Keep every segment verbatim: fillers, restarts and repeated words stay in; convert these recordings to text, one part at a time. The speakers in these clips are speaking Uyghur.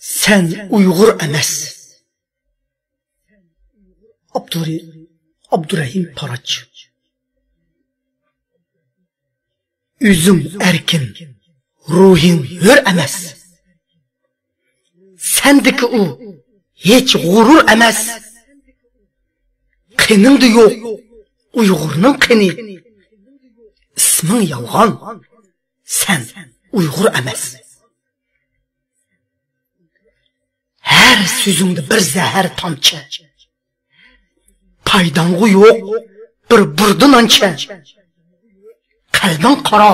سەن ئۇيغۇر ئەمەس. ئاپتورى: ئابدۇرەھىم پاراچ. ئۆزۈڭ ئەركىن، روھىڭ ھۆر ئەمەس. سەندىكى ئۇ ھېچ غۇرۇر ئەمەس. قېنىڭدا يوق ئۇيغۇرنىڭ قېنى. ئىسمىڭ يالغان، سەن ئۇيغۇر ئەمەس. ھەر سۆزۈڭدە بىر زەھەر تامچە. پايداڭغا يوق بىر بۇردا نانچە. قەلبىڭ قارا،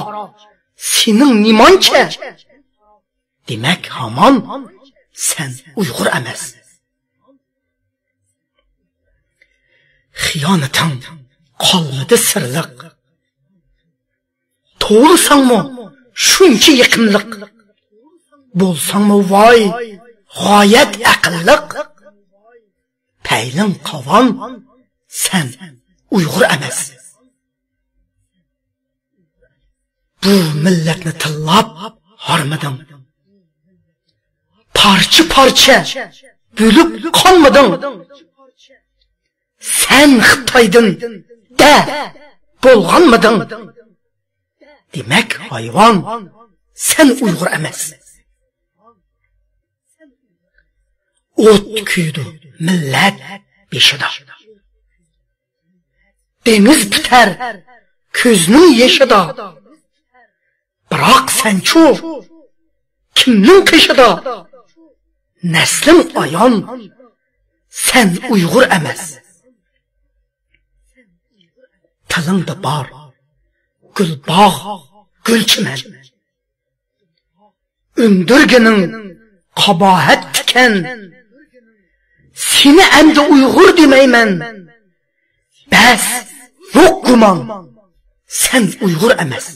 سېنىڭ نېمانچە؟ دېمەك، ھامان سەن ئۇيغۇر ئەمەس. خىيانىتىڭ قالمىدى سىرلىق. توۋلىساڭمۇ شۇنچە يېقىملىق. بولساڭمۇ ۋاي، غايەت ئەقىللىق. پەيلىڭ قاۋان، سەن ئۇيغۇر ئەمەس. بۇ مىللەتنى تىللاپ ھارمىدىڭ. پارچە-پارچە بۆلۈپ قانمىدىڭ. سەن خىتايدىن دە بولغانمىدىڭ؟ دېمەك، ھايۋان، سەن ئۇيغۇر ئەمەس. ئوت كۆيىدۇ مىللەت بېشىدا. دېڭىز پۈتەر كۆزنىڭ يېشىدا. بىراق سەنچۇ كىمنىڭ قېشىدا؟ نەسلىڭ ئايان، سەن ئۇيغۇر ئەمەس. تىلىڭدا بار گۈلباغ، گۈلچىمەن. ئۈندۈرگىنىڭ قاباھەت تىكەن. سېنى ئەمدى ئۇيغۇر دېمەيمەن. بەس، يوق گۇمان، سەن ئۇيغۇر ئەمەس.